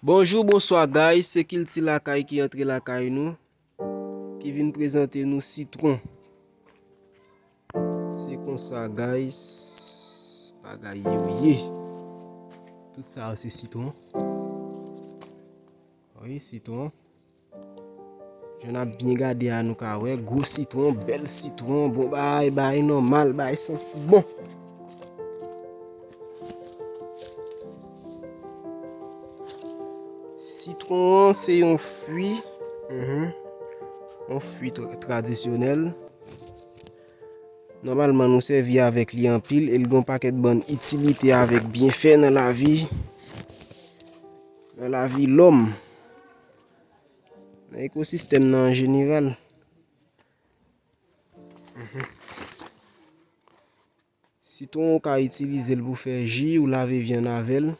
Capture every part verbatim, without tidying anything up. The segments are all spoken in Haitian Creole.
Bonjou, bonswa, guys. Se Kilti Lakay ki antre lakay nou, ki vin prezante nou sitwon. Se konsa, guys, bagay yo ye. Tout sa yo se sitwon. Wi, sitwon. Jan n ap byen gade a, nou ka wè gwo sitwon, bèl sitwon, bon bagay, bagay nòmal, bagay santi bon. Sitwon an se yon fwi, mhm, yon fwi tra-, tradisyonèl. Nòmalman, nou sèvi avèk li anpil e l gen yon pakèt bann itilite avèk byenfè nan lavi, nan lavi lòm, nan ekosistèm nan an jeneral. Mhm. Sitwon, ou ka itilize l pou fè ji, ou lave vyann avè l.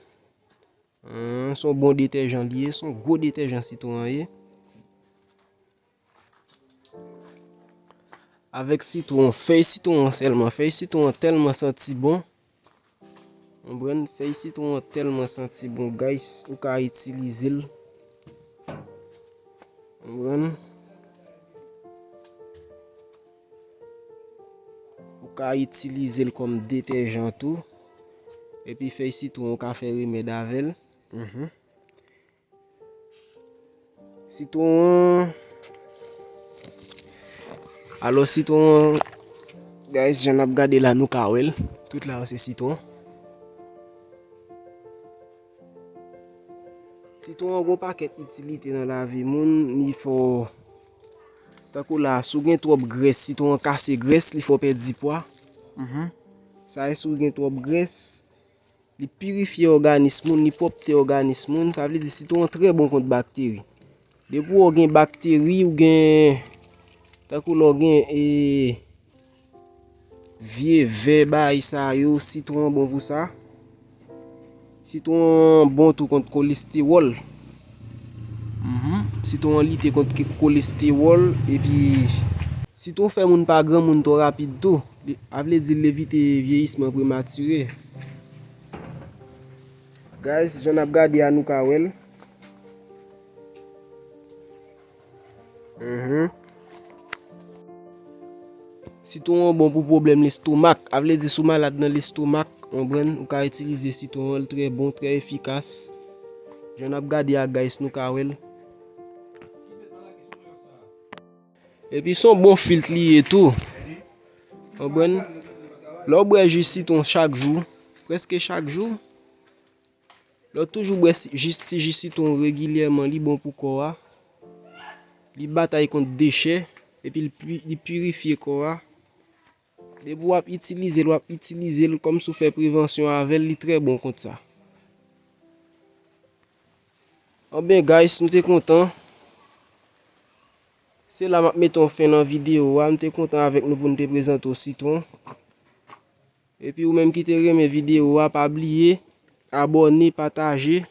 Hum, se yon bon detèjan li ye, se yon gwo detèjan sitwon an ye. Avèk sitwon, fèy sitwon an sèlman. Fèy sitwon an tèlman santi bon. Konprann? Fèy sitwon an tèlman santi bon, guys, ou ka itilize l. Konprann? Ou ka itilize l kòm detèjan tou. Epi fèy sitwon, ou ka fè remèd avè l. Mhm. Sitwon. Alò, sitwon, guys, jan n ap gade la, nou ka wè l. Tout la yo se sitwon. Sitwon an gon pakèt itilite nan lavi moun, li fè w, tankou la, si w gen twòp grès, sitwon an kase grès, li fè w pèdi pwa. Mhm. Sa e si w gen twòp grès, li pirifye òganis moun, li pwòpte òganis moun, sa vle di sitwon an trè bon kont bakteri. Depi w gen bakteri, ou gen, tankou lè w gen, e, vye vè bagay sa yo, sitwon an bon pou sa. Sitwon an bon tou kont kolestewòl. Mhm. Sitwon an lite kont ke-, kolestewòl, epi sitwon fè moun pa granmoun twò rapid tou. Li, a vle di l evite vyeyisman prematire. Guys, jan n ap gade a, nou ka wè l. Mhm. Sitwon an bon pou pwoblèm lestomak. A vle di, si w malad nan lestomak, konprann, ou ka itilize sitwon an, l trè bon, trè efikas. Jan n ap gade a, guys, nou ka wè l. Epi, se yon bon filt li ye tou. Konprann? Lè w bwè ji sitwon chak jou, prèske chak jou, lè w toujou bwè si-, jis ti ji sitwon regilyèman, li bon pou kò a. Li batay kont dechè, epi li pi-, li pirifye kò a. Depi w ap itilize l, w ap itilize l kòmsi w fè prevansyon avè l, li trè bon kont sa. Anben, guys, nou te kontan. Se la m ap mete yon fen nan videyo a. M te kontan avèk nou pou n te prezante w sitwon. Epi ou menm ki te renmen videyo a, pa bliye abòne, pataje,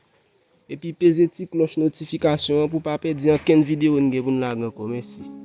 epi peze ti klòch notifikasyon an pou w pa pèdi ankenn videyo n gen pou n lage ankò. Mèsi.